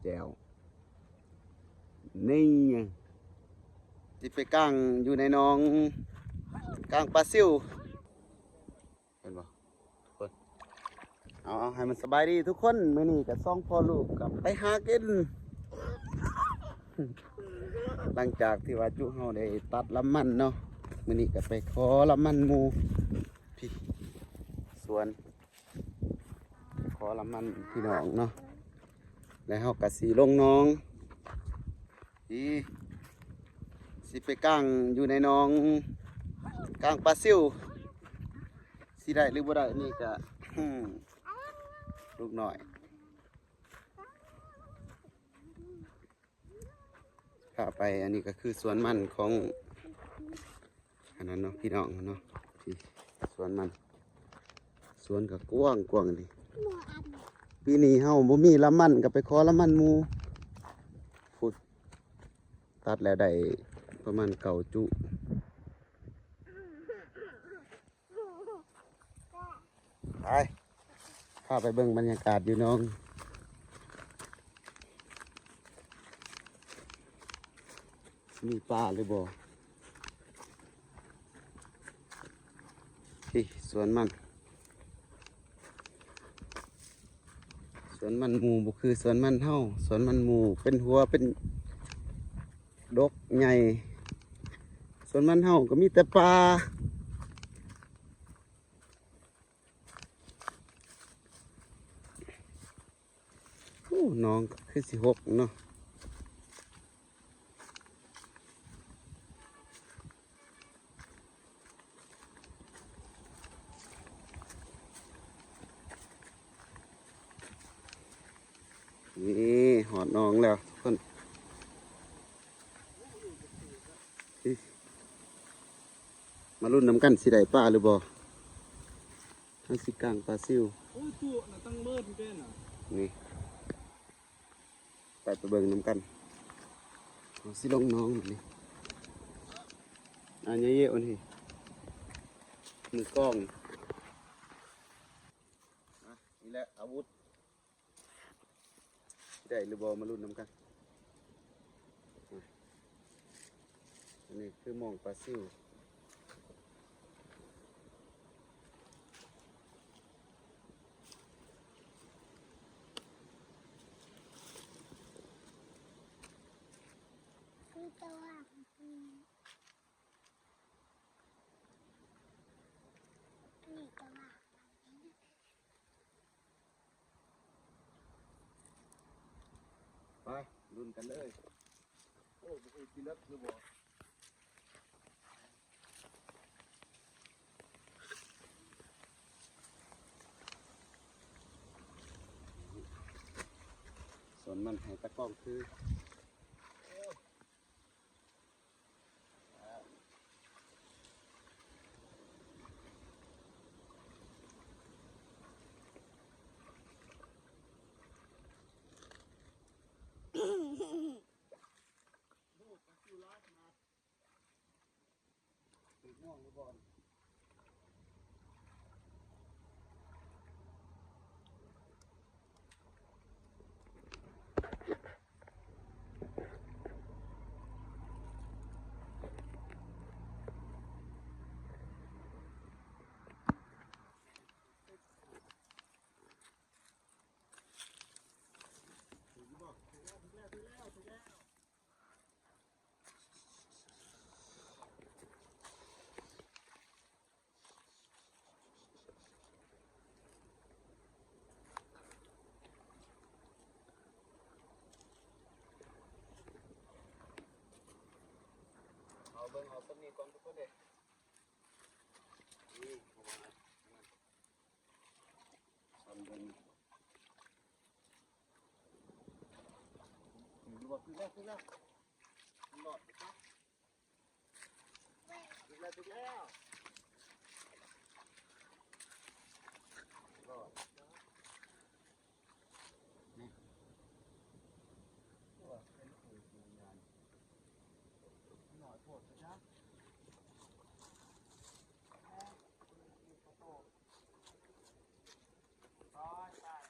ແຈ່ວ ນີ້ ຊິໄປກາງຢູ່ໃນໜອງ ກາງປາຊິວ ເຫັນບໍ່? ເບິ່ງ ເອົາ ເອົາ ໃຫ້ມັນສະບາຍດີທຸກຄົນ. ມື້ນີ້ກໍສອງພໍ່ລູກກໍໄປຫາກິນ ຫຼັງຈາກທີ່ວ່າຈຸເຮົາໄດ້ຕັດລຳມັນເນາະ, ມື້ນີ້ກໍໄປຂໍລຳມັນໝູ່ ພີ້ ສວນ ຂໍລຳມັນພີ່ນ້ອງເນາະ ແລ້ວເຮົາກໍຊິລົງໜອງ ຊິ ຊິໄປກາງຢູ່ໃນໜອງ ກາງປາຊິວ ຊິໄດ້ຫຼືບໍ່ໄດ້ ນີ້ກະ ອືມ ລູກນ້ອຍ ພາໄປ. ອັນນີ້ກໍຄືສວນມັນຂອງ ອັນນັ້ນເນາະ ພີ່ນ້ອງເນາະ ທີ່ສວນມັນ ສວນກໍກວ້າງໆ ນີ້. ປີນີ້ເຮົາບໍ່ມີລຳມັນ ກໍໄປຂໍລຳມັນໝູ່ ພຸດ ຕັດແລ້ວໄດ້ປະມານເກົ້າຈຸ. ໄປ ພາໄປເບິ່ງບັນຍາກາດຢູ່ໜອງ ມີປາຫຼືບໍ່. ນີ້ສວນມັນ ສວນມັນໝູ່ ບໍ່ຄືສວນມັນເຮົາ. ສວນມັນໝູ່ເປັນຫົວເປັນດົກໃຫຍ່, ສວນມັນເຮົາກໍມີແຕ່ປ່າ. ໂອ້ ໜອງຄືຊິຫົກເນາະ. ນີ້ ຮອດໜອງແລ້ວທຸກຄົນ. ມາລຸ້ນນຳກັນ ຊິໄດ້ປາຫຼືບໍ່? ເຮົາຊິກາງປາຊິວ. ໂອ້ຍ ຕົວະນະ ຕັ້ງເມີດເປັນນະ. ນີ້ ໄປ ໄປເບິ່ງນຳກັນ. ເຮົາຊິລົງໜອງບັດນີ້. ອັນໃຫຍ່ເຍອະນີ້ ມືກ້ອງ. ອ່ະ ນີ້ແຫຼະອາວຸດ. ຊິໄດ້ຫຼືບໍ່ ມາລຸ້ນນຳກັນ. ອັນນີ້ຄືໝອງປາຊິວ. ຄືຈະວ່າ ນີ້ຈະວ່າ ໄປ ລຸ້ນກັນເລີຍ. ໂອ້ ບໍ່ຮູ້ຊິເລິກຫຼືບໍ່. ສວນມັນໃຫ້ຕາກ້ອງຄື. ເອົາເບິ່ງເອົາສ່ຳນີ້ກ່ອນທຸກຄົນເດ້. ນີ້ເຂົ້າມາ ສ່ຳເບິ່ງ. ຖືກແລ້ວ ຖືກແລ້ວ ຖືກແລ້ວ. ລອດໄປຊະ. ຖືກແລ້ວ ຖືກແລ້ວ. ລອດ. ນີ້ ໂອ້ ເປັນໂຕໃຫຍ່ ນ້ອຍໂພດຊະ. ຕາຍ ຕາຍ.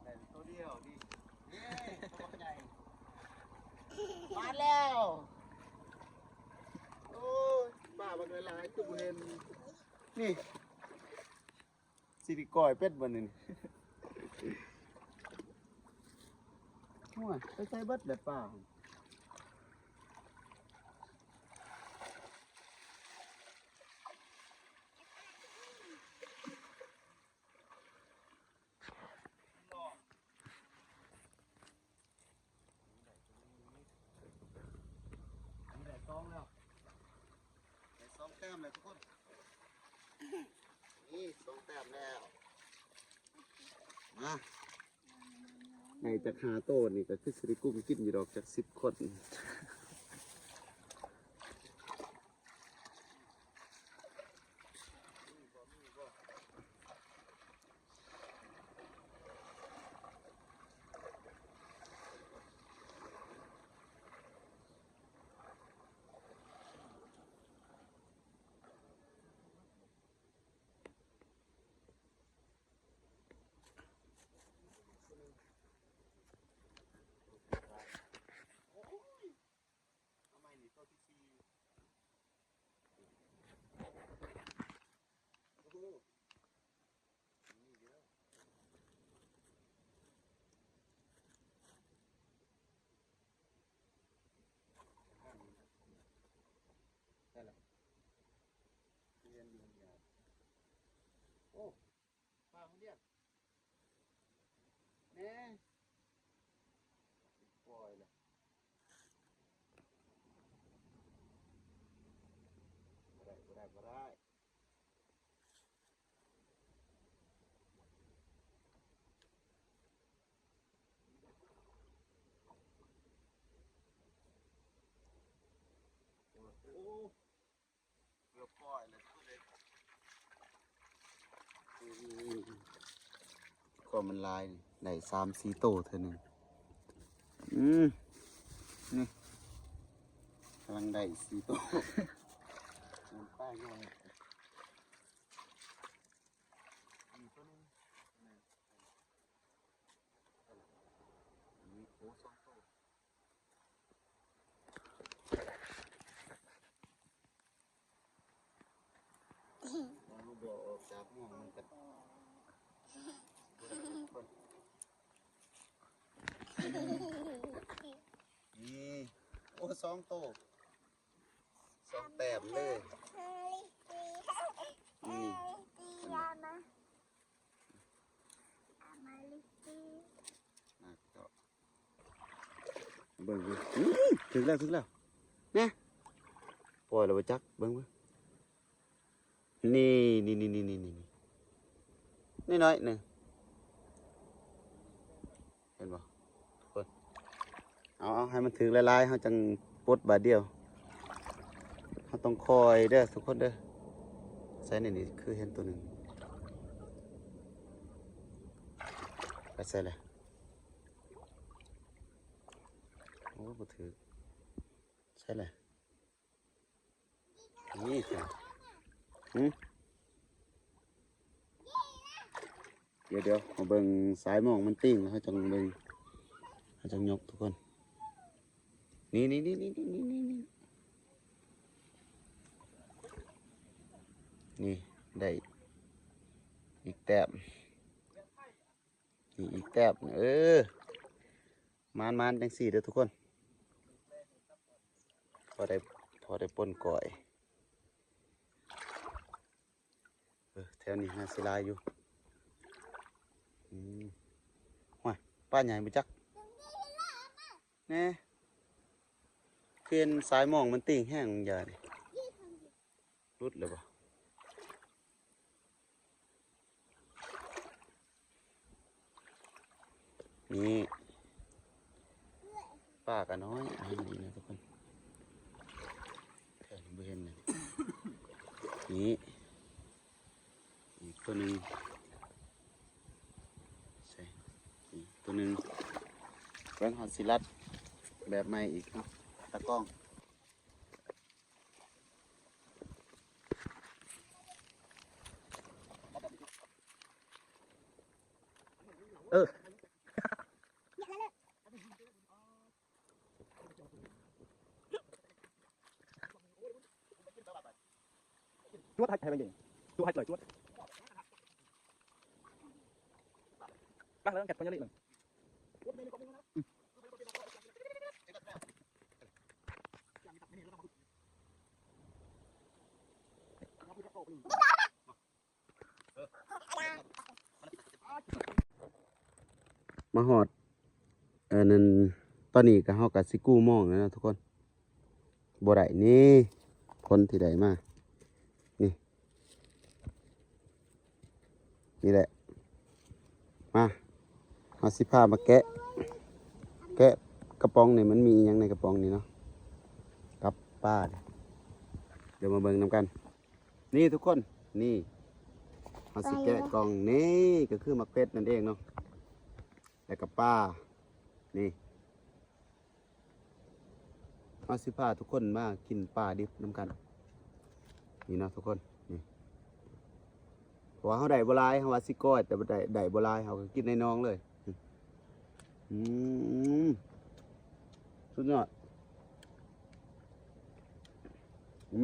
ได้ตัวเดียวนี่ เย้ ตัวใหญ่ มาแล้ว โอ้ย ปลาบักหลายๆ คือบ่เห็น นี่ สิได้ก้อยเป็ดบ่นี่ โอ้ย ไปใส่เบิดแหละปลา นี่ได้สองแล้ว ได้สองแต้มแล้วทุกคน นี่สองแต้มแล้ว มา ได้จักห้าโตนี่ก็คือสิได้กุ้มกินอยู่ดอกจักสิบคน เอาใหม่นี่ ตัวที่สี่ โอ้โห นี่เยอะ ใช่แล้ว เรียนอยู่ยาว โอ้ ปลามันเลี้ยง แหน่ ปล่อยเลย บ่ได้ บ่ได้ บ่ได้ โอ้ เกือบปล่อยแล้ว อืม ก็มันหลายนี่ ได้สามสี่โตเทื่อหนึ่ง อืม นี่ กำลังได้สี่โต มันป้ายน้อย อีกตัวหนึ่ง นี่ โอ้ สองโต เอาลูกดอกออกจากม่วงมันกัน นี่ โอ้ สองโต สองแต้มเลย นี่ มาเจาะ เบิ่งดู อื้อ ถืกแล้ว ถืกแล้ว แหน่ ปล่อยแล้วบ่จัก เบิ่ง เบิ่ง นี่ นี่ น้อยๆ หนึ่ง เห็นบ่ ทุกคน เอา เอา ให้มันถืกหลายๆ เฮาจั่งปลดบาดเดียว เฮาต้องคอยเด้อ ทุกคนเด้อ ใส่ในนี้คือเห็นตัวหนึ่ง ไปใส่เลย โอ้ บ่ถืก ใส่เลย นี่จ้ะ หึ เดี๋ยวๆ มาเบิ่งสายหมองมันติ่ง แล้วเฮาจั่งเบิ่ง เฮาจั่งยกทุกคน นี่ นี่ ได้อีกแต้ม นี่อีกแต้ม เออ หมานๆ จั่งซี้เด้อทุกคน พอได้ พอได้ป่นก้อย เออ แถวนี้น่าสิหลายอยู่ อืม ห้วย ปลาใหญ่บ่จัก แหน่ คือเห็นสายหมองมันติ่งแฮง ยานี่ หลุดแล้วบ่ นี่ ปลาก็น้อย อันนี้นะทุกคน แถวนี้บ่เห็นเลย ນີ້ ອີກຕົວໜຶ່ງ ໃສ່ ນີ້ຕົວໜຶ່ງ. ເບິ່ງ ເຮົາຊິລັດແບບໃໝ່ອີກເນາະ ຕາກ້ອງ. ເອີ ຈວດໃຫ້ ໃຫ້ມັນເຢັນ ຈວດໃຫ້ເລີຍ ຈວດ ມາເລີຍ ແກັດ ເຂົາຍັງເລະໜຶ່ງ. ມາຮອດ ອັນນັ້ນ ຕອນນີ້ກໍ ເຮົາກໍຊິກູ້ມອງແລ້ວເນາະທຸກຄົນ. ບໍ່ໄດ້ນີ້ ຄົນທີ່ໄດ້ມາ ນີ້ ນີ້ແຫຼະ ມາ ເຮົາຊິພາມາແກະ ແກະກະປ໋ອງນີ້ ມັນມີຫຍັງໃນກະປ໋ອງນີ້ເນາະ ກັບປາ ດຽວມາເບິ່ງນຳກັນ. ນີ້ທຸກຄົນ ນີ້ ເຮົາຊິແກະກ່ອງ ນີ້ກໍຄືໝາກເພັດນັ້ນເອງເນາະ ແລ້ວກໍປາ ນີ້ ເຮົາຊິພາທຸກຄົນມາກິນປາດິບນຳກັນ ນີ້ເນາະທຸກຄົນ ນີ້ ເພາະວ່າເຮົາໄດ້ບໍ່ຫຼາຍ ເຮົາວ່າຊິກ້ອຍ ແຕ່ບໍ່ໄດ້ ໄດ້ບໍ່ຫຼາຍ ເຮົາກໍກິນໃນໜອງເລີຍ. ອືມ ສຸດຍອດ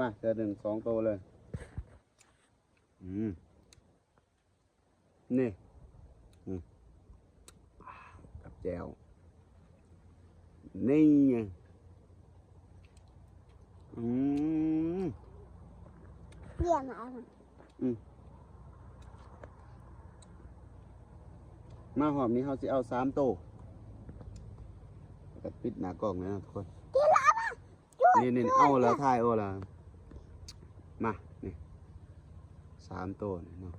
ມາ ເທື່ອໜຶ່ງສອງໂຕເລີຍ. ອືມ ນີ້ ອືມ ກັບແຈ່ວ ນີ້ ອືມ ເຢ້ຍມ ອືມ ມາຮອບນີ້ເຮົາຊິເອົາສາມໂຕ ແລ້ວກໍປິດໜ້າກ້ອງແລ້ວເນາະທຸກຄົນ. ນີ້ໆ ເອົາລະ ຖ່າຍເອົາລະ ມາ ນີ້ ສາມໂຕນີ້ເນາະ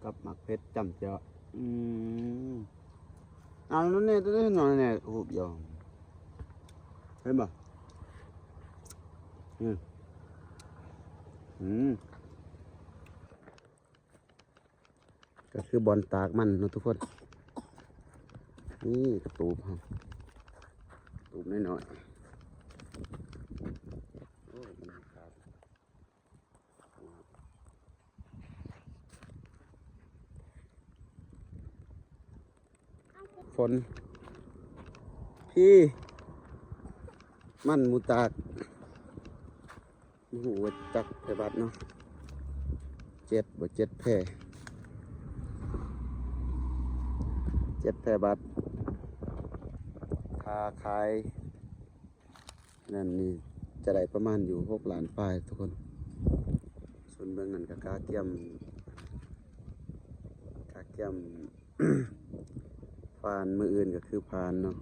ກັບໝາກເພັດຈ້ຳແຈ່ວ. ອືມ ເອົານັ້ນແດ່ ຕົວນີ້ໜ້ອຍແດ່ ຮູບດຽວ ເຫັນບໍ່? ອືມ ອືມ ກໍຄືບ່ອນຕາກມັນເນາະທຸກຄົນ. ນີ້ກະຕູບເຮົາ ຕູບນ້ອຍໆ ໂອ້ຍ ມັນຂາດ ຝົນ ພີ້ ມັນໝູຕາກ. ບໍ່ຮູ້ວ່າຈັກແພບາດເນາະ ເຈັດບໍ່ ເຈັດແພ ເຈັດແພບາດ. ຄ່າຂາຍນັ້ນນີ້ຈະໄດ້ປະມານຢູ່ຫົກລ້ານປາຍທຸກຄົນ. ສ່ວນເບື້ອງນັ້ນກໍກະກຽມ ກະກຽມຟານ ມື້ອື່ນກໍຄືຟານເນາະ.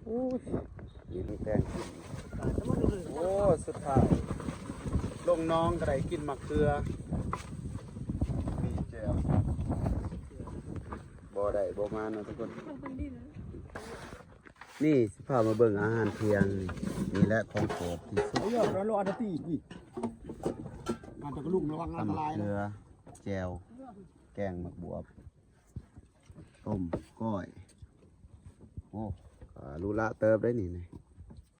ໂອ້ຍ ມີແຕ່ ໂອ້ ສຸດທ້າຍລົງໜອງກໍໄດ້ກິນໝາກເຂືອ ມີແຈ່ວ ບໍ່ໄດ້ບໍ່ມາເນາະທຸກຄົນ. ນີ້ຊິພາມາເບິ່ງອາຫານທ່ຽງ ນີ້ແຫຼະຂອງໂປດທີ່ສຸດ ເອີ ລະອາດຕິ ນີ້ ອາດຕະກະລຸງ ລະວັງອັນຕະລາຍ ຕຳໝາກເຂືອ ແຈ່ວ ແກງໝາກບວບ ຕົ້ມ ກ້ອຍ ໂອ້ ກະຫຼຸລະເຕີບໄດ໋ນີ້.